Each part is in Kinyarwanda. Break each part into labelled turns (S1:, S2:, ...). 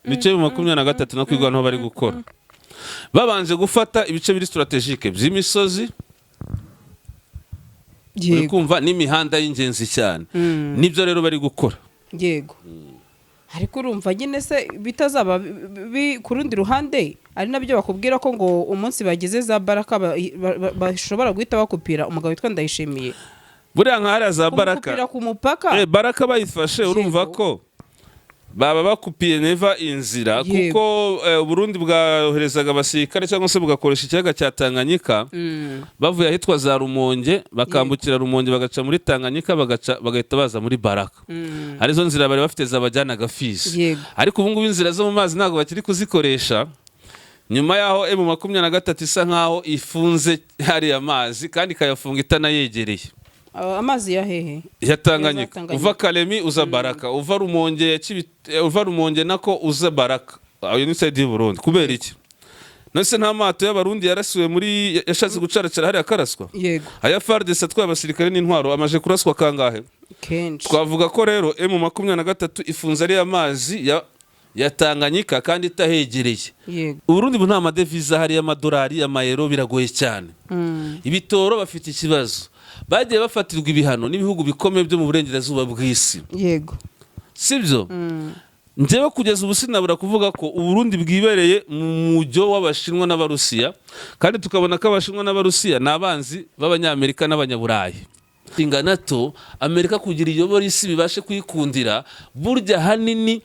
S1: Nicyo M23 no Kwirwanaho bari gukora, babanje gufata ibice biri stratégique by'imisozi, uri kumva, n'imihanda y'ingenzi cyane. Nibyo rero bari gukora.
S2: Yego, ariko urumva nyine se bitazaba ku rundi ruhande ari nabyo bakubwira ko ngo umunsi bageze za Baraka bashobora guhita bakupira umugabo witwa Ndayishimiye?
S1: Buriya nka hariya za Baraka,
S2: kumukupira ku mupaka.
S1: Baraka bayifashe, urumva ko baba bakupiye Neva inzira, kuko Burundi bwoherezaga abasirikare cyangwa se bugakoresha ikiyaga cya Tanganyika, bavuye ahitwa za Rumonge, bakambukira Rumonge, bagaca muri Tanganyika, bagaca bagahita baza muri Baraka. Arizo nzira bari bafite zabajyanaga Fizi. Ariko ubu ngubu inzira zo mu mazi ntabwo bakiri kuzikoresha, nyuma y'aho M23 isa nkaho ifunze hariya mazi, kandi ikayafunga itanayegereye.
S2: Ah, amazi ya hehe?
S1: Ya Tanganyika.
S2: Tanganyika.
S1: Uva Kalemi uza Baraka, uva Rumonge ya uva Rumonge nako uza Baraka, ayo ni side y'u Burundi. Kubera iki? None nta mato y'Abarundi yarasiwe muri, yashatse gucaracara hariya akaraswa?
S2: Yego.
S1: Aya FARDC atwaye abasirikare n'intwaro amaje kuraswa kangahe?
S2: Kenshi.
S1: Twavuga ko rero M23 ifunze ariya mazi ya Tanganyika kandi itahegereye. Uburundi bu nta madevize ahari y'amadolari, amayero biragoye cyane. Ibitoro bafite ikibazo, bagiye bafatirwa ibihano n'ibihugu bikomeye byo mu burengerazuba bw'isi. Sibyo? Njyewe kugeza ubu sinabura kuvuga ko Uburundi bwibereye mu mujyo w'Abashinwa n'Abarusiya, kandi tukabona ko Abashinwa n'Abarusiya ni abanzi b'Abanyamerika n'Abanyaburayi. Inga NATO, Amerika kugira iyobora isi bibashe kuyikundira, burya hanini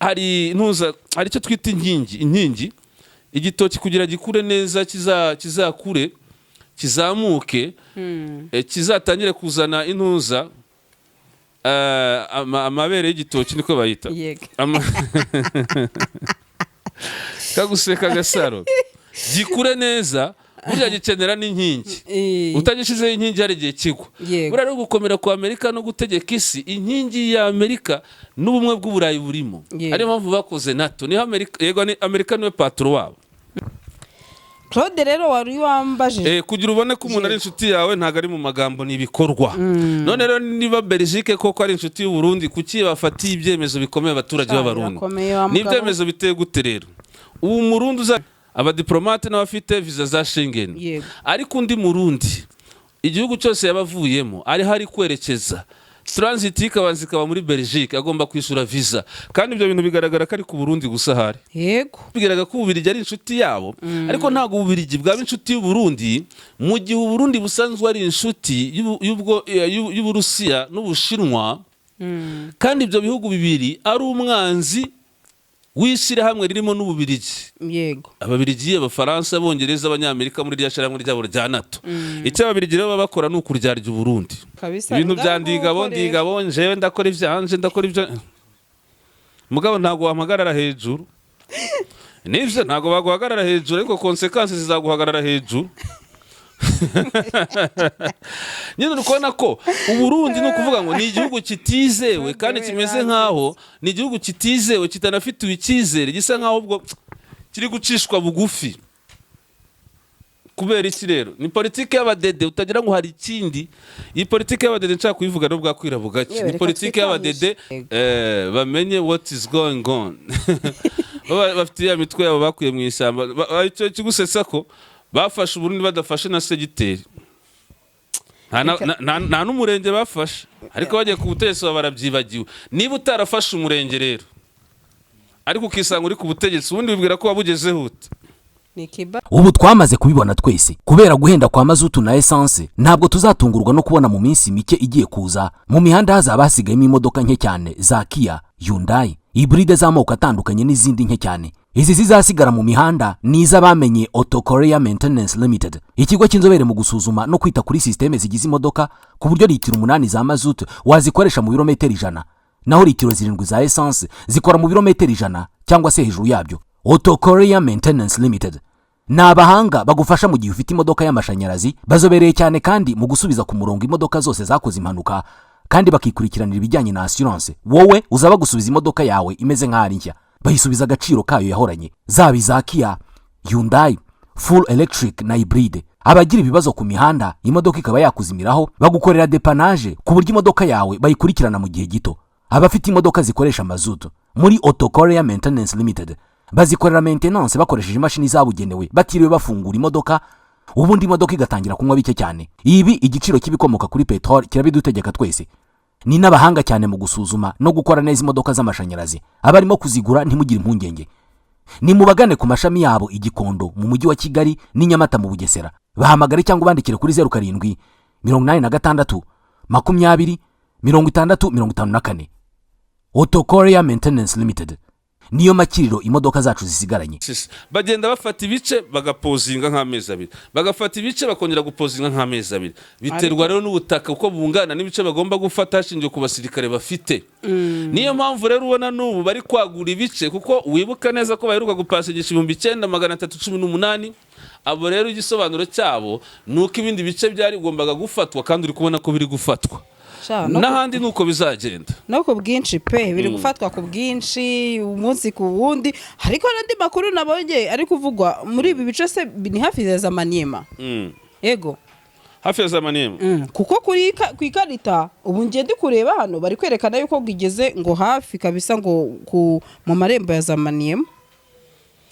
S1: hari ntuza, hari icyo twita inkingi. Inkingi, igitoki kugira gikure neza, kizakure, kizamuke, kizatangire kuzana intuza, amabere y'igitoki niko bayita. Kaguseka agasaro, gikure neza, burya gikenera n'inkingi. Utagishyizeho inkingi hari igihe kigwa. Buriya rero gukomera kwa Amerika no gutegeka isi, inkingi ya Amerika n'Ubumwe bw'Uburayi burimo. Ariyo mpamvu bakoze NATO. Niho Amerika, yego, ni Amerika niwe patron wabo.
S2: Claude, rero wari wambajije.
S1: Kugira ubone ko umuntu ari inshuti yawe, ntabwo ari mu magambo, ni ibikorwa. None rero niba Belgique koko ari inshuti y'u Burundi, kuki bafatiye ibyemezo bikomeye abaturage
S2: Sha,
S1: b'Abarundi?
S2: birakomeye wa
S1: Ni
S2: mugabo.
S1: ibyemezo biteye gute rero? Ubu Murundi uza, abadiplomate n'abafite visa za Schengen, ariko undi Murundi igihugu cyose yaba avuyemo ariho ari kwerekeza, transit ikabanza ikaba muri Belgique, agomba kwishyura visa. Kandi ibyo bintu bigaragara ko ari ku Burundi gusa ahari. Bigaragara ko Ububirigi ari inshuti yabo, ariko ntabwo Ububirigi bwaba inshuti y'Uburundi mu gihe Uburundi busanzwe ari inshuti y'Uburusiya n'Ubushinwa, kandi ibyo bihugu bibiri ari umwanzi w'ishyirahamwe ririmo n'Ububirigi. Ababirigi, Abafaransa, Abongereza, Abanyamerika muri rya shyirahamwe ryabo rya NATO. Icyo Ababirigi rero baba bakora ni ukuryarya Uburundi. Ibintu bya
S2: Ngaho
S1: ndigabo,
S2: nguko rero.
S1: Ndigabo, njewe ndakora ivyanje, ndakora ibyo, mugabo ntabwo wampagarara hejuru. Nivyo, ntabwo baguhagarara hejuru, ariko conséquences zizaguhagarara hejuru nyine. Uri kubona ko Uburundi, ni ukuvuga ngo ni igihugu kitizewe, kandi kimeze nk'aho ni igihugu kitizewe, kitanafitiwe icyizere, gisa nk'aho ubwo kiri gucishwa bugufi. Kubera iki rero? Ni politiki y'abadede, utagira ngo hari ikindi. Iyi politiki y'abadede nshaka kuyivuga no bwakwira bugake.
S2: Yewe,
S1: Ni
S2: reka
S1: politiki y'abadede.
S2: twitamishe.
S1: Bamenye what is going on. Baba bafite ya mitwe yabo bakuye mu ishyamba. Icyo kigusetsa ko bafashe Uburundi badafashe na segiteri. Nta n'umurenge bafashe, ariko bagiye ku butegetsi baba barabyibagiwe. Niba utarafashe umurenge rero, ariko ukisanga uri ku butegetsi, ubundi wibwira ko wabugezeho ute?
S2: Ni kiba.
S3: Ubu twamaze kubibona twese kubera guhenda kwa mazutu na esanse, ntabwo tuzatungurwa no kubona mu minsi mike igiye kuza mu mihanda hazaba hasigayemo imodoka nke cyane za Kia, Hyundai, hybride z'amoko atandukanye n'izindi nke cyane. Izi zizasigara mu mihanda ni iz'abamenye Auto Korea Maintenance Limited, ikigo cy'inzobere mu gusuzuma no kwita kuri sisiteme zigize imodoka, ku buryo litiro 8 za mazutu wazikoresha mu birometero 100, naho litiro 7 za esanse zikora mu birometero 100 cyangwa se hejuru yabyo. Auto Korea Maintenance Limited ni abahanga bagufasha mu gihe ufite imodoka y'amashanyarazi. Bazobereye cyane kandi mu gusubiza ku murongo imodoka zose zakoze impanuka, kandi bakikurikiranira ibijyanye na assurance. Wowe uzaba gusubiza imodoka yawe imeze nk'aho ari nshya, bayisubiza agaciro kayo yahoranye, zaba iza Kia, Hyundai, full electric na hybride. Abagira ibibazo ku mihanda, imodoka ikaba yakuzimiraho, bagukorera dépannage ku buryo imodoka yawe bayikurikirana mu gihe gito. Abafite imodoka zikoresha mazutu Muri Auto Korea Maintenance Limited bazikorera maintenance bakoresheje imashini zabugenewe, batiriwe bafungura imodoka, ubundi imodoka igatangira kunywa bike cyane. Ibi igiciro cy'ibikomoka kuri peteroli kirabidutegeka twese. Ni n'abahanga cyane mu gusuzuma no gukora neza imodoka z'amashanyarazi. Abarimo kuzigura, ntimugire impungenge, ni mubagane ku mashami yabo i Gikondo mu Mujyi wa Kigali n'i Nyamata mu Bugesera. Bahamagare cyangwa ubandikire kuri 0786 20 60 54. Auto Korea Maintenance Limited niyo makiriro imodoka zacu zisigaranye.
S1: Sisi. Bagenda bafata ibice, bagapozinga nk'amezi 2, bagafata ibice, bakongera gupozinga nk'amezi 2. Biterwa rero n'ubutaka uko bungana n'ibice bagomba gufata hashingiwe ku basirikare bafite. Niyo mpamvu rero ubona n'ubu bari kwagura ibice, kuko wibuka neza ko baheruka gupasingisha 9318. Abo rero igisobanuro cyabo ni uko ibindi bice byari bigombaga gufatwa, kandi uri kubona ko biri gufatwa.
S2: Sha,
S1: N'ahandi ni uko bizagenda.
S2: No ku bwinshi pe, biri gufatwa ku bwinshi umunsi ku wundi. Ariko n'andi makuru nabonye ari kuvugwa muri ibi bice se ni hafi ya za Maniema. Yego.
S1: Hafi ya za Maniema.
S2: Kuko ku ikarita ubu ngiye ndi kureba hano, bari kwerekana yuko bwigeze ngo hafi kabisa ngo mu marembo ya za Maniema,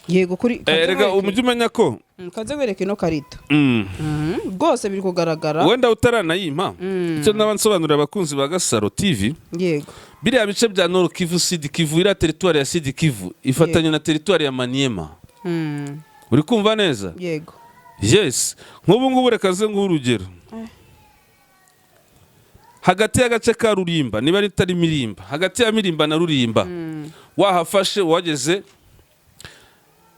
S2: yego, kuri
S1: Rega umujyi umenya ko
S2: Kaze wereke ino karita. Rwose biri kugaragara.
S1: Wenda utaranayimpa, icyo naba nsobanurira abakunzi ba Gasaro TV, biriya bice bya Nord Kivu, Sud Kivu, iriya teritwari ya Sud Kivu ifatanye na teritwari ya Maniema. Uri kumva neza?
S2: Yego.
S1: Yes, nk'ubu ngubu reka nze nguhe urugero. Hagati y'agace ka Rurimba, niba ritari Mirimba, hagati ya Mirimba na Rurimba wahafashe wageze.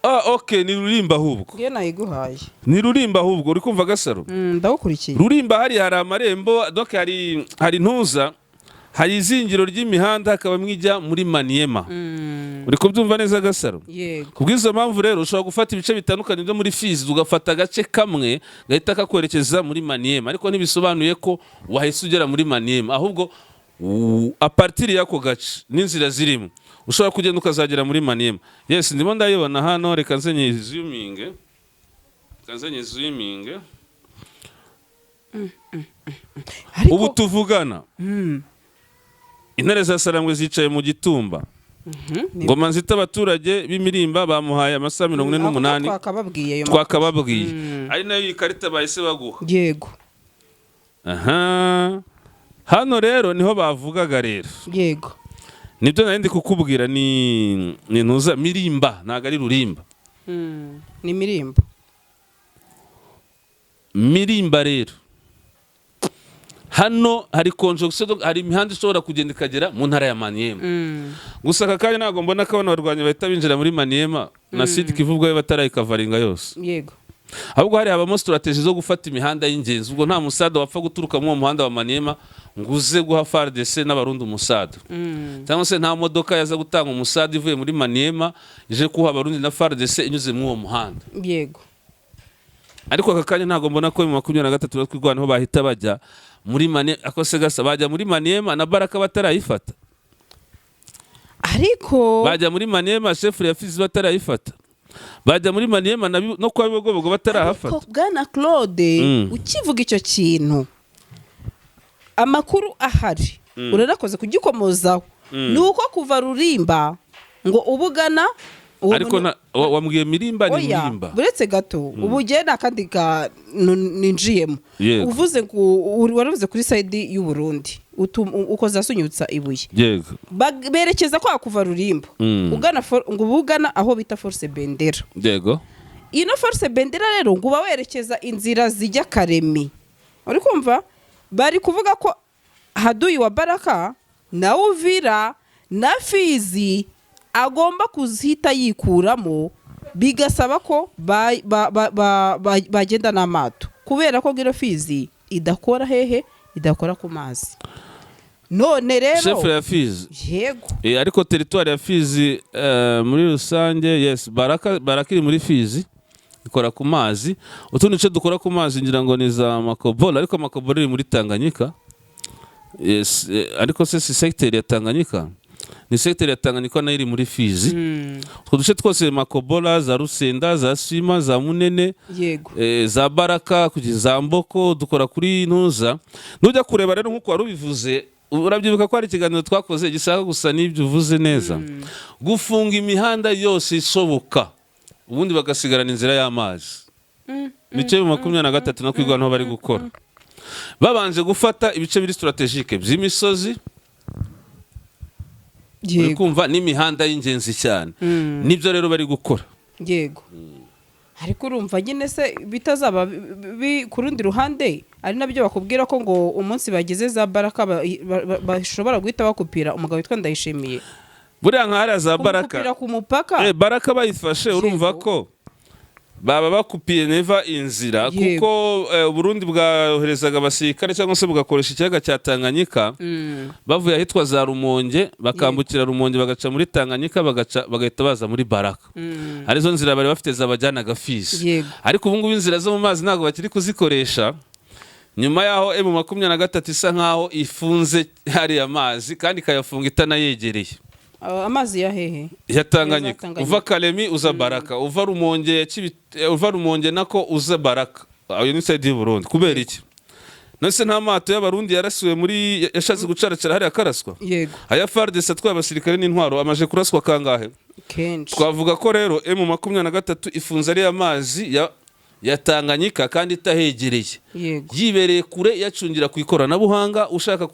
S1: Ah, ok, ni Rurimba ahubwo.
S2: Ngiyo nayiguhaye.
S1: Ni Rurimba ahubwo. Uri kumva, Gasaro?
S2: Ndawukurikiye.
S1: Rurimba hariya hari amarembo, donc hari ntuza, hari izingiro ry'imihanda, hakabamo ijya muri Maniema. Uri kubyumva neza, Gasaro?
S2: Yego.
S1: Kubw'izo mpamvu rero ushobora gufata ibice bitandukanye byo muri Fizi, ugafata agace kamwe gahita kakwerekeza muri Maniema, ariko ntibisobanuye ko wahise ugera muri Maniema. Ahubwo à partir y'ako gace n'inzira zirimo ushobora kugenda ukazagera muri Maniema. Yes, ndimo ndayibona hano. Reka nze nyizuminge, reka nze nyizuminge.
S2: Ariko
S1: Ubu tuvugana, intare za Sarangwe zicaye mu Gitumba. Ngoma nzita abaturage b'Imirimba bamuhaye amasaha 48.
S2: Twakababwiye ayo makuru.
S1: Twakababwiye, ari nayo iyi karita bahise baguha.
S2: Yego.
S1: Aha hano rero niho bavugaga rero.
S2: Yego.
S1: Nibyo nari ndi kukubwira, ni ntuza Mirimba, ntabwo ari Rurimba.
S2: Ni Mirimba.
S1: Mirimba rero hano hari conjonction, hari imihanda ishobora kugenda ikagera mu ntara ya Maniema. Gusa aka kanya ntabwo mbona ko abana barwanyi bahita binjira muri Maniema na Sud Kivu ubwayo batarayikavaringa yose. Ahubwo hari habamo stratégie zo gufata imihanda y'ingenzi. Ubwo nta musada wapfa guturuka muri uwo muhanda wa Maniema ngo uze guha FARDC n'Abarundi umusada, cyangwa se nta modoka yaza gutanga umusada ivuye muri Maniema ije kuha Abarundi na FARDC inyuze muri uwo muhanda. Ariko aka kanya ntabwo mbona ko mu 23 Twirwaneho bahita bajya muri Maniema. Ako se gasa bajya muri Maniema na Baraka batarayifata?
S2: Ariko
S1: Bajya muri Maniema chefferie ya Fizi batarayifata? Bajya muri Maniema no kwa Bibogobogo batarahafata?
S2: Ariko bwana Claude, ukivuga icyo kintu, amakuru ahari, urarakoze kugikomozaho, ni uko kuva Rurimba ngo ubugana uwo
S1: Ariko wambwiye Mirimba, ni
S2: Oya,
S1: Mirimba.
S2: Buretse gato, ubu ugiye nta kandi ninjiyemo. Uvuze ngo waravuze kuri side y'u Burundi, ukoza asunyutsa ibuye. Berekeza kwa kuva Rurimba ugana ngo uba ugana aho bita Force Bendera. Ino Force Bendera rero ngo uba werekeza inzira zijya Karemi. Uri kumva bari kuvuga ko haduyi wa Baraka na Uvira na Fizi agomba kuzihita yikuramo, bigasaba ko bagenda n'amato, kubera ko ngino Fizi idakora hehe, idakora ku mazi. None rero
S1: Chefferie ya Fizi?
S2: Yego.
S1: Ariko teritwari ya Fizi muri rusange, yes, Baraka iri muri Fizi, ikora ku mazi. Utundi duce dukora ku mazi ngira ngo ni za Makobola, ariko Makobola iri muri Tanganyika. Yes, ariko se si secteur ya Tanganyika? Ni secteur ya Tanganyika, nayo iri muri Fizi. Utwo duce twose, Makobola, za Rusenda, za Sima, za Munene, za Baraka kugeza za Mboko, dukora kuri ntuza. Nujya kureba rero nk'uko wari ubivuze. Urabyibuka ko hari ikiganiro twakoze gishaka gusa n'ibyo uvuze neza, gufunga imihanda yose ishoboka, ubundi bagasigarana inzira y'amazi. Nicyo M23 no Kwirwanaho bari gukora, babanje gufata ibice biri stratégique by'imisozi, uri kumva, n'imihanda y'ingenzi cyane. Nibyo rero bari gukora.
S2: Yego, ariko urumva nyine se bitazaba ku rundi ruhande ari nabyo bakubwira ko ngo umunsi bageze za Baraka bashobora guhita bakupira umugabo witwa Ndayishimiye?
S1: Buriya nka hariya za Baraka,
S2: kumukupira ku mupaka.
S1: Baraka bayifashe, urumva ko baba bakupiye Neva inzira, kuko Burundi bwoherezaga abasirikare cyangwa se bugakoresha ikiyaga cya Tanganyika, bavuye ahitwa za Rumonge, bakambukira Rumonge, bagaca muri Tanganyika, bagaca bagahita baza muri Baraka. Arizo nzira bari bafite zabajyanaga Fizi. Ariko ubu ngubu inzira zo mu mazi ntabwo bakiri kuzikoresha, nyuma y'aho M23 isa nkaho ifunze hariya mazi, kandi ikayafunga itanayegereye.
S2: Ah, amazi ya hehe?
S1: Ya Tanganyika.
S2: Tanganyika.
S1: Uva Kalemi uza Baraka, uva Rumonge, uva Rumonge nako uza Baraka, ayo ni side y'u Burundi. Kubera iki? None nta mato y'Abarundi yarasiwe muri, yashatse gucaracara hariya akaraswa?
S2: Yego.
S1: Aya FARDC atwaye abasirikare n'intwaro amaje kuraswa kangahe?
S2: Kenshi.
S1: Twavuga ko rero M23 ifunze ariya mazi ya Tanganyika kandi itahegereye, yibereye kure, yacungira ku ikoranabuhanga. Ushaka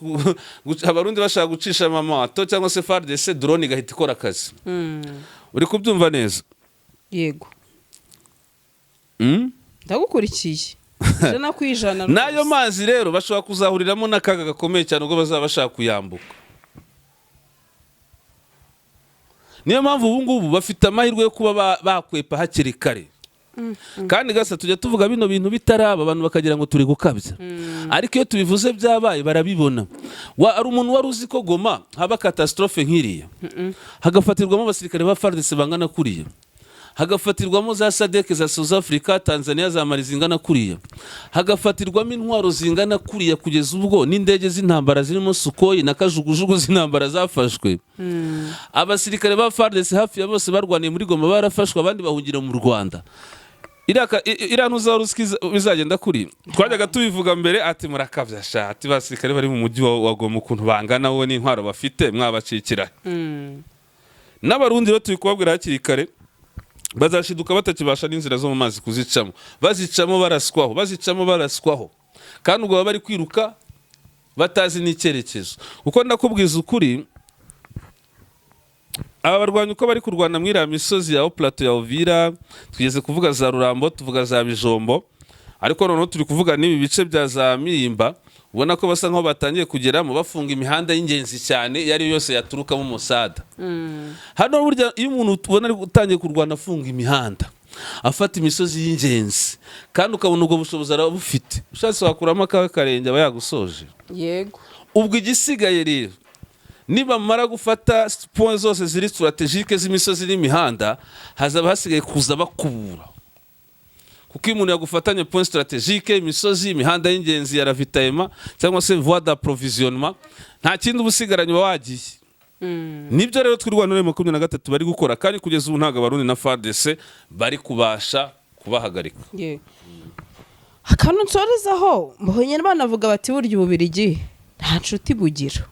S1: Abarundi bashaka gucisha amato cyangwa se FARDC, drone igahita ikora akazi. Uri kubyumva neza?
S2: Yego. Ndagukurikiye 100%.
S1: N'ayo
S2: Rwose.
S1: mazi rero bashobora kuzahuriramo n'akaga gakomeye cyane ubwo bazaba bashaka kuyambuka. Niyo mpamvu ubu ngubu bafite amahirwe yo kuba bakwepa hakiri kare. Kandi gasa tujya tuvuga bino bintu bitaraba, abantu bakagira ngo turi gukabya, ariko iyo tubivuze byabaye barabibona. Hari umuntu wari uzi ko Goma haba catastrophe nk'iriya, hagafatirwamo abasirikare ba FARDC bangana kuriya, hagafatirwamo za SADC, za South Africa, Tanzania, za Mali zingana kuriya, hagafatirwamo intwaro zingana kuriya, kugeza ubwo n'indege z'intambara zirimo Sukhoi na kajugujugu z'intambara zafashwe? Abasirikare ba FARDC hafi ya bose barwaniye muri Goma barafashwe, abandi bahungira mu Rwanda. Iriya ntuzaba uzi ko bizagenda kuri. Twajyaga tubivuga mbere, ati murakabya sha, ati basirikare bari mu mujyi wa Goma ukuntu bangana, wowe n'intwaro bafite mwabacikira? N'Abarundi rero turi kubabwira hakiri kare, bazashiduka batakibasha n'inzira zo mu mazi kuzicamo, bazicamo baraswaho, bazicamo baraswaho, kandi ubwo baba bari kwiruka batazi n'icyerekezo. Kuko ndakubwiza ukuri, aba barwanyi uko bari kurwana muri iriya misozi ya plateau ya Uvira, tugeze kuvuga za Rurambo, tuvuga za Bijombo, ariko noneho turi kuvuga n'ibi bice bya za Mirimba, ubona ko basa nkaho batangiye kugeramo, bafunga imihanda y'ingenzi cyane iyo ari yo yose yaturukamo umusada. Hano burya iyo umuntu ubona ari utangiye kurwana, afunga imihanda, afata imisozi y'ingenzi, kandi ukabona ubwo bushobozi arabufite, ushatse wakuramo akawe karenge, aba yagusoje. Ubwo igisigaye rero, nibamara gufata point zose ziri stratégique z'imisozi n'imihanda, hazaba hasigaye kuza bakubura, kuko iyo umuntu yagufatanye point stratégique, imisozi, imihanda y'ingenzi ya ravitaillement cyangwa se voie d'approvisionnement, nta kindi uba usigaranye, uba wagiye. Nibyo rero Twirwaneho 23 bari gukora, kandi kugeza ubu ntabwo Abarundi na FARDC bari kubasha kubahagarika.
S2: Akantu nsorezaho, mbonye banavuga bati burya Ububirigi nta nshuti bugira,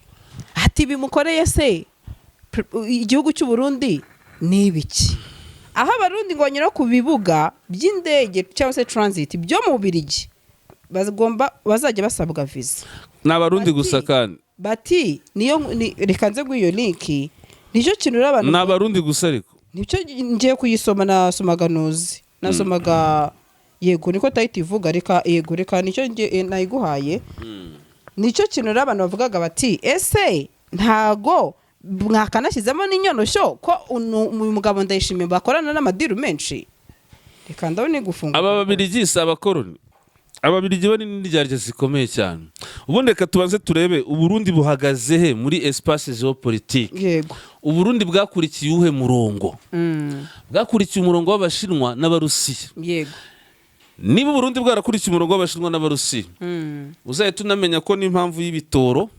S2: ati bimukoreye se igihugu cy'u Burundi ni ibiki? Aho Abarundi ngo banyura ku bibuga by'indege cyangwa se transit byo mu Bubirigi, bagomba bazajya basabwa visa.
S1: Ni Abarundi gusa kandi.
S2: Bati niyo reka nze guha iyo link, nicyo kintu rero abantu
S1: Ni Abarundi gusa ariko.
S2: Nicyo ngiye kuyisoma, nasomaga nuzi nasomaga. Yego, niko title ivuga. Reka, yego, reka nicyo nayiguhaye. Nicyo kintu rero abantu bavugaga bati ese ntago mwakanashyizemo n'inyonoshyo ko uyu mugabo Ndayishimiye bakorana n'amadiru menshi? Reka ndabona igufunga.
S1: Aba Babirigi si abakoroni, Ababirigi bo ni n'indyarya zikomeye cyane. Ubundi reka tubanze turebe Uburundi buhagaze he muri espace géopolitique. Uburundi bwakurikiye uwuhe murongo? Bwakurikiye umurongo w'Abashinwa n'Abarusiya. Niba Uburundi bwarakurikiye umurongo w'Abashinwa n'Abarusiya, uzahita unamenya ko n'impamvu y'ibitoro,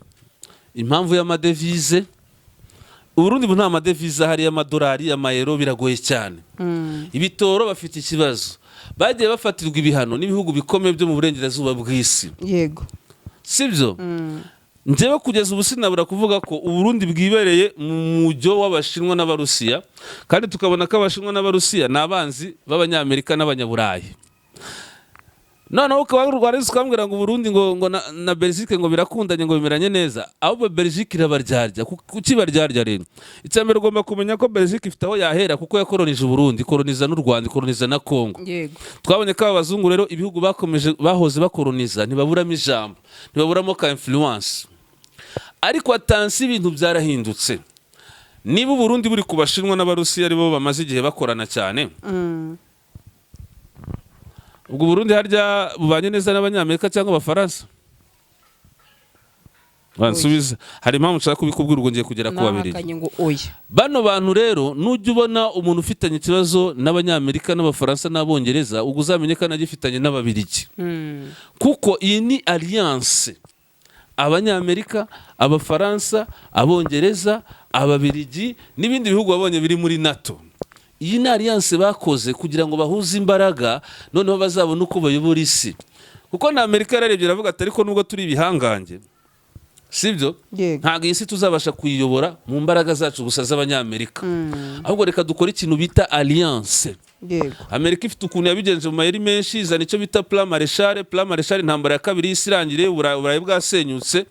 S1: impamvu y'amadevize, Uburundi bu nta madevize ahari y'amadolari, amayero biragoye cyane. Ibitoro bafite ikibazo, bagiye bafatirwa ibihano n'ibihugu bikomeye byo mu burengerazuba bw'isi. Sibyo? Njyewe kugeza ubu sinabura kuvuga ko Uburundi bwibereye mu mujyo w'Abashinwa n'Abarusiya, kandi tukabona ko Abashinwa n'Abarusiya ni abanzi b'Abanyamerika n'Abanyaburayi. Noneho ukaba warangiza ukambwira ngo Uburundi ngo na Belgique ngo birakundanye, ngo bimeranye neza. Ahubwo Belgique irabaryarya. Kuki baryarya rero? Icya mbere, ugomba kumenya ko Belgique ifite aho yahera, kuko yakoronije Uburundi, ikoroniza n'u Rwanda, ikoroniza na Congo. Twabonye ko aba bazungu rero, ibihugu bakomeje bahoze bakoroniza, ntibaburamo ijambo, ntibaburamo ka influence. Ariko attention, ibintu byarahindutse. Niba Uburundi buri ku Bashinwa n'Abarusiya, aribo bamaze igihe bakorana cyane, ubwo Burundi harya bubanye neza n'Abanyamerika cyangwa Abafaransa? Bansubiza, hari impamvu nshaka kubikubwira. Ubwo ngiye kugera ku Babirigi.
S2: Nahakanye ngo oya.
S1: Bano bantu rero, nujya ubona umuntu ufitanye ikibazo n'Abanyamerika n'Abafaransa n'Abongereza, ubwo uzamenye ko anagifitanye n'Ababirigi, kuko iyi ni alliance: Abanyamerika, Abafaransa, Abongereza, Ababirigi n'ibindi bihugu wabonye biri muri NATO. Iyi ni alliance bakoze kugira ngo bahuze imbaraga, noneho bazabone uko bayobora isi, kuko na Amerika yararebye iravuga ati: "Ariko nubwo turi ibihangange, sibyo, ntabwo iyi si tuzabasha kuyiyobora mu mbaraga zacu gusa z'Abanyamerika, ahubwo reka dukore ikintu bita alliance." Amerika ifite ukuntu yabigenje mu mayeri menshi, izana icyo bita Plan Marshall. Plan Marshall, intambara ya kabiri y'isi irangiriye, Uburayi bwasenyutse,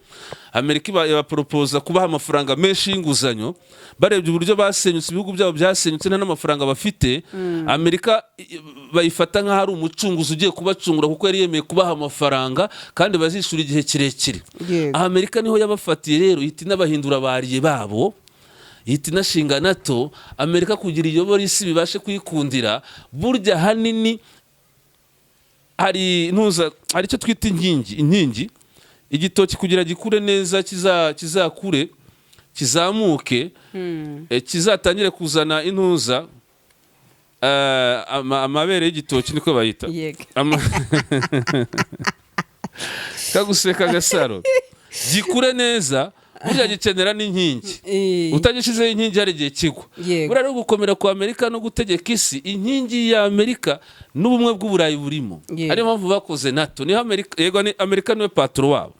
S1: Amerika ibaporopoza kubaha amafaranga menshi y'inguzanyo. Barebye uburyo basenyutse, ibihugu byabo byasenyutse, nta n'amafaranga bafite, Amerika bayifata nk'aho ari umucunguzi ugiye kubacungura, kuko yari yemeye kubaha amafaranga kandi bazishyura igihe kirekire. Aha Amerika niho yabafatiye rero, ihita inabahindura aba allié babo, ihita inashinga NATO. Amerika kugira iyobora isi bibashe kuyikundira, burya hanini hari ntuza, hari icyo twita inkingi. Inkingi, igitoki kugira gikure neza, kizakure, kizamuke, kizatangire kuzana intuza, amabere y'igitoki niko bayita. Kaguseka agasaro, gikure neza, burya gikenera n'inkingi. Utagishyizeho inkingi hari igihe kigwa. Buriya rero gukomera kwa Amerika no gutegeka isi, inkingi ya Amerika n'ubumwe bw'Uburayi burimo. Ariyo mpamvu bakoze NATO. Niho Amerika, yego, ni Amerika niwe patron wabo.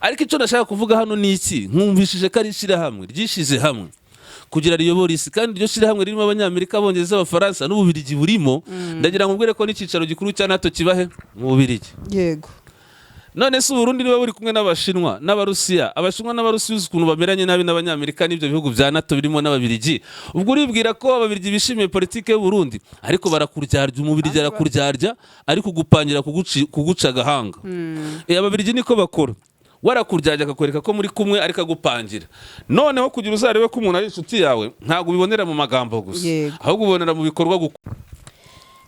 S1: Ariko icyo nashaka kuvuga hano ni iki: nkumvishije ko ari ishyirahamwe ryishyize hamwe kugira riyobore isi, kandi iryo shyirahamwe ririmo Abanyamerika, Abongereza, Abafaransa n'Ububirigi burimo. Ndagira ngo mbwire ko n'icyicaro gikuru cya NATO kibahe mu Bubirigi. None se Uburundi niba buri kumwe n'Abashinwa n'Abarusiya, Abashinwa n'Abarusiya uzi ukuntu bameranye nabi n'Abanyamerika n'ibyo bihugu bya NATO birimo n'Ababirigi, ubwo uribwira ko Ababirigi bishimiye politike y'Uburundi? Ariko barakuryarya. Umubirigi arakuryarya, ariko kugupangira, kuguca agahanga. Ababirigi niko bakora: warakuryarya akakwereka ko muri kumwe, ariko agupangira. Noneho kugira uzarebe ko umuntu ari inshuti yawe, ntabwo ubibonera mu magambo gusa, ahubwo ubibonera mu bikorwa.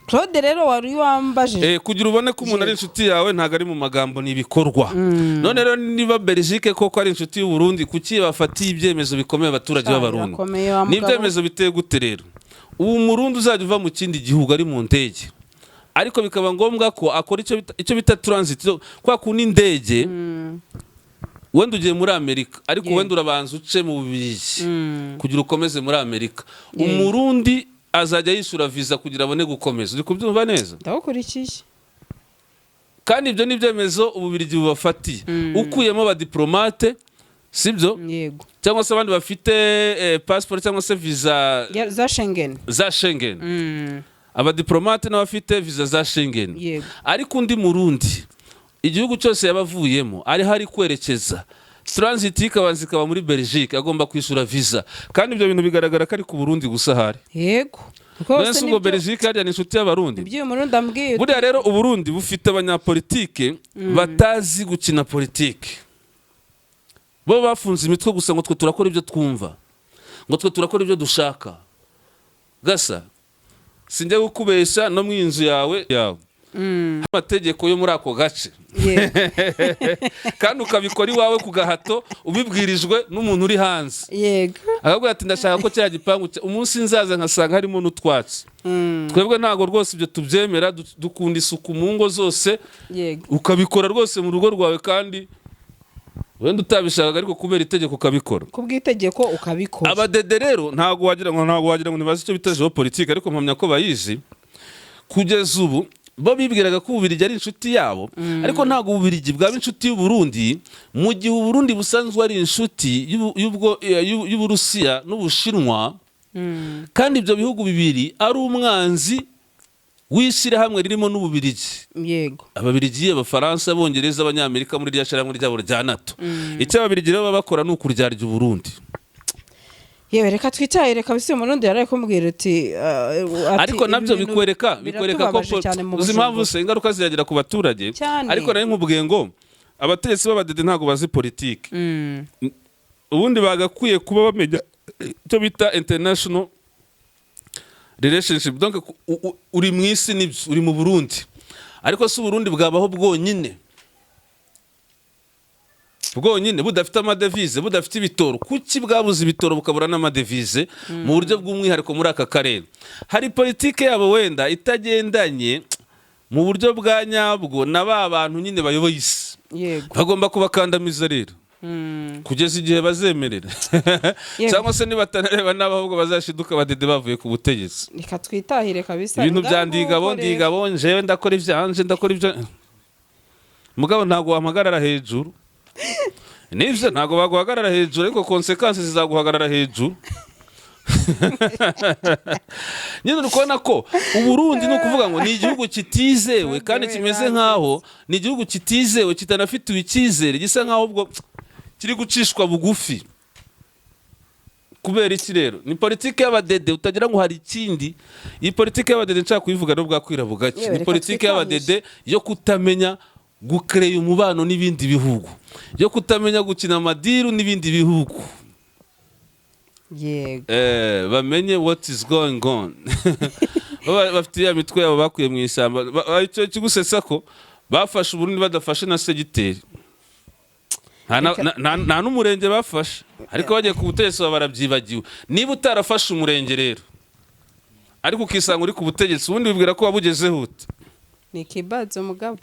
S2: Claude rero, wari wambajije.
S1: Kugira ubone ko umuntu ari inshuti yawe, ntabwo ari mu magambo, ni ibikorwa. None rero niba Belgique koko ari inshuti y'u Burundi, kuki bafatiye ibyemezo bikomeye abaturage
S2: Sha,
S1: b'Abarundi?
S2: birakomeye wa
S1: Ni
S2: mugabo.
S1: ibyemezo biteye gute rero? Ubu Murundi uzajya uva mu kindi gihugu ari mu ndege, ariko bikaba ngombwa ko akora icyo bita transit, kwa kundi indege, wenda ugiye muri Amerika, ariko wenda urabanza uce mu Bubiligi kugira ukomeze muri Amerika, Umurundi azajya yishyura visa kugira abone gukomeza. Uri kubyumva neza?
S2: Ndagukurikiye.
S1: Kandi ibyo ni ibyemezo Ububirigi bubafatiye, ukuyemo abadiplomate, sibyo?
S2: Yego.
S1: Cyangwa se abandi bafite passport cyangwa se visa
S2: za Schengen.
S1: Za Schengen. Abadiplomate n'abafite visa za Schengen. Ariko undi Murundi, igihugu cyose yaba avuyemo, ariho ari kwerekeza, transit ikabanza ikaba muri Belgique, agomba kwishyura visa. Kandi ibyo bintu bigaragara ko ari ku Burundi gusa ahari.
S2: Yego.
S1: None
S2: Rwose
S1: se ubwo
S2: nibyo.
S1: Belgique hariya ni inshuti y'Abarundi?
S2: Ibyo uyu Murundi ambwiye.
S1: Buriya rero Uburundi bufite abanyapolitike batazi gukina politike. Bo bafunze imitwe gusa ngo twe turakora ibyo twumva, ngo twe turakora ibyo dushaka. Gasa sinjya kukubeshya, no mu inzu yawe amategeko yo muri ako gace, kandi ukabikora iwawe ku gahato, ubibwirijwe n'umuntu uri hanze, akabwira ati: "Ndashaka ko kiriya gipangu umunsi nzaza nkasanga harimo n'utwatsi." Twebwe ntabwo rwose ibyo tubyemera, dukunda isuku mu ngo zose. Ukabikora rwose mu rugo rwawe, kandi wenda utabishakaga, ariko kubera itegeko ukabikora.
S2: Ku bw'itegeko ukabikora.
S1: Abadede rero ntabwo wagira ngo ntibazi icyo bita géopolitique, ariko mpamya ko bayizi kugeza ubu. Bo bibwiraga ko Ububirigi ari inshuti yabo, ariko ntabwo Ububirigi bwaba inshuti y'Uburundi mu gihe Uburundi busanzwe ari inshuti y'Uburusiya n'Ubushinwa, kandi ibyo bihugu bibiri ari umwanzi w'ishyirahamwe ririmo n'Ububirigi. Ababirigi, Abafaransa, Abongereza, Abanyamerika muri rya shyirahamwe ryabo rya NATO. Icyo Ababirigi rero baba bakora ni ukuryarya Uburundi.
S2: Yewe, reka twitahire kabisa. Uyu Murundi yaraye kumbwira uti ati,
S1: Ariko
S2: ibi
S1: nabyo
S2: bintu
S1: bikwereka ko
S2: biratubabaje cyane mu
S1: uzi impamvu
S2: Bujumbura.
S1: se ingaruka ziragera ku baturage?
S2: Cyane.
S1: Ariko nari nkubwiye ngo abategetsi b'abadede ntabwo bazi politiki. Ubundi bagakwiye kuba bamenya icyo bita international relationship. Donc uri mu isi, nibyo, uri mu Burundi, ariko si Uburundi bwabaho bwonyine bwonyine budafite amadevize, budafite ibitoro. Kuki bwabuze ibitoro bukabura n'amadevize mu buryo bw'umwihariko muri aka karere? Hari politike yabo wenda itagendanye mu buryo bwa nyabwo na ba bantu nyine bayoboye isi. Bagomba kubakandamiza rero kugeza igihe bazemerera, cyangwa se nibatanareba n'abahubwo bazashiduka abadede bavuye ku butegetsi.
S2: Reka twitahire kabisa.
S1: Ibintu bya
S2: Ngaho
S1: ndigabo
S2: nguko rero.
S1: Ndigabo, njewe ndakora ivyanje, ndakora ibyo mugabo, ntabwo wampagarara hejuru. Nivyo, ntabwo baguhagarara hejuru, ariko conséquences zizaguhagarara hejuru nyine. Uri kubona ko Uburundi, ni ukuvuga ngo ni igihugu kitizewe kandi kimeze nk'aho ni igihugu kitizewe, kitanafitiwe icyizere, gisa nk'aho ubwo kiri gucishwa bugufi. Kubera iki rero? Ni politiki y'abadede, utagira ngo hari ikindi. Iyi politiki y'abadede nshaka kuyivuga no bwakwira bugake.
S2: Yewe,
S1: Ni
S2: reka
S1: politiki
S2: twitahishe.
S1: y'abadede yo kutamenya gukereya umubano n'ibindi bihugu, yo kutamenya gukina amadiru n'ibindi bihugu. Bamenye what is going on. Baba bafite ya mitwe yabo bakuye mu ishyamba. Icyo kigusetsa ko bafashe Uburundi badafashe na segiteri. Nta n'umurenge bafashe, ariko bagiye ku butegetsi baba barabyibagiwe. Niba utarafashe umurenge rero ariko ukisanga uri ku butegetsi, ubundi wibwira ko wabugezeho ute?
S2: Ni ikibazo, mugabo.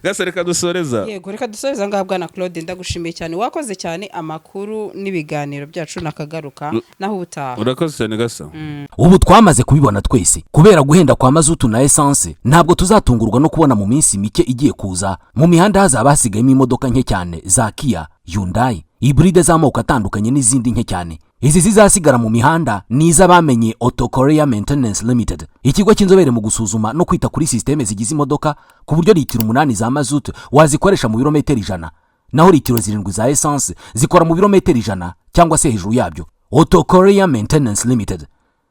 S1: Gasa, reka dusoreza.
S2: Yego, reka dusoreza ngaha. Bwana Claude, ndagushimiye cyane, wakoze cyane. Amakuru n'ibiganiro byacu nakagaruka, naho ubutaha.
S1: Urakoze cyane, Gasa.
S3: Ubu twamaze kubibona twese, kubera guhenda kwa mazutu na esanse, ntabwo tuzatungurwa no kubona mu minsi mike igiye kuza mu mihanda hazaba hasigayemo imodoka nke cyane za Kia, Hyundai, hybride z'amoko atandukanye n'izindi nke cyane. Izi zizasigara mu mihanda ni iz'abamenye Auto Korea Maintenance Limited, ikigo cy'inzobere mu gusuzuma no kwita kuri sisiteme zigize imodoka, ku buryo litiro 8 za mazutu wazikoresha mu birometero 100, naho litiro 7 za esanse zikora mu birometero 100 cyangwa se hejuru yabyo. Auto Korea Maintenance Limited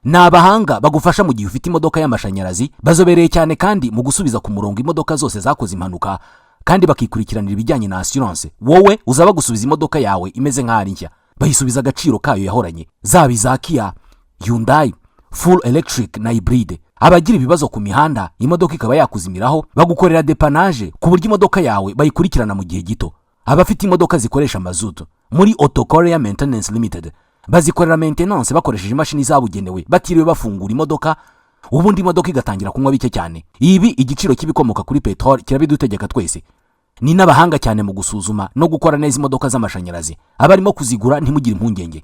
S3: ni abahanga bagufasha mu gihe ufite imodoka y'amashanyarazi. Bazobereye cyane kandi mu gusubiza ku murongo imodoka zose zakoze impanuka, kandi bakikurikiranira ibijyanye na assurance. Wowe uzaba gusubiza imodoka yawe imeze nk'aho ari nshya, bayisubiza agaciro kayo yahoranye, zaba iza Kia, Hyundai, full electric na hybride. Abagira ibibazo ku mihanda, imodoka ikaba yakuzimiraho, bagukorera dépannage ku buryo imodoka yawe bayikurikirana mu gihe gito. Abafite imodoka zikoresha mazutu, muri Auto Korea Maintenance Limited bazikorera maintenance bakoresheje imashini zabugenewe, batiriwe bafungura imodoka, ubundi imodoka igatangira kunywa bike cyane. Ibi igiciro cy'ibikomoka kuri peteroli kirabidutegeka twese. Ni n'abahanga cyane mu gusuzuma no gukora neza imodoka z'amashanyarazi. Abarimo kuzigura, ntimugire impungenge,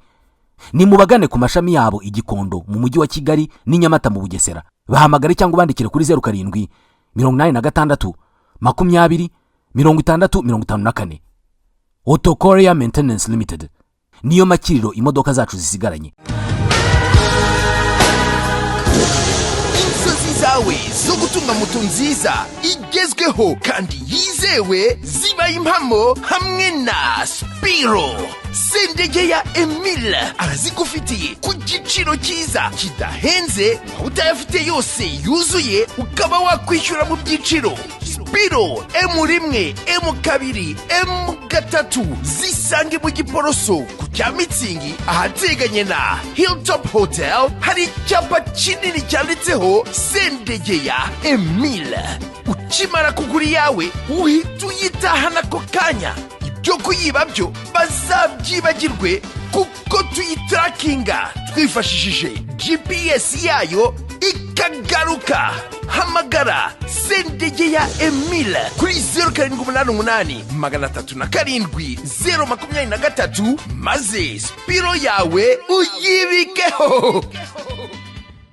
S3: ni mubagane ku mashami yabo i Gikondo mu Mujyi wa Kigali n'i Nyamata mu Bugesera. Bahamagare cyangwa ubandikire kuri 0786 20 60 54. Auto Korea Maintenance Limited niyo makiriro imodoka zacu zisigaranye.
S4: Inzozi zawe zo gutunga moto nziza igezweho kandi yizewe zibaye impamo hamwe na Spiro. Sendegeya Emile arazigufitiye ku giciro cyiza kidahenze, waba utayafite yose yuzuye ukaba wakwishyura mu byiciro. Spiro M1, M2, M3 zisange mu Giporoso ku cya Mitsingi, ahateganye na Hilltop Hotel. Hari icyapa kinini cyanditseho Sendegeya Emile. Ukimara kugura iyawe uhita uyitahana ako kanya. Ibyo kuyiba byo bazabyibagirwe, kuko tuyitarakinga twifashishije GPS yayo ikagaruka. Hamagara Sendegeya Emile kuri 0788 307 023, maze Spiro yawe uyibikeho.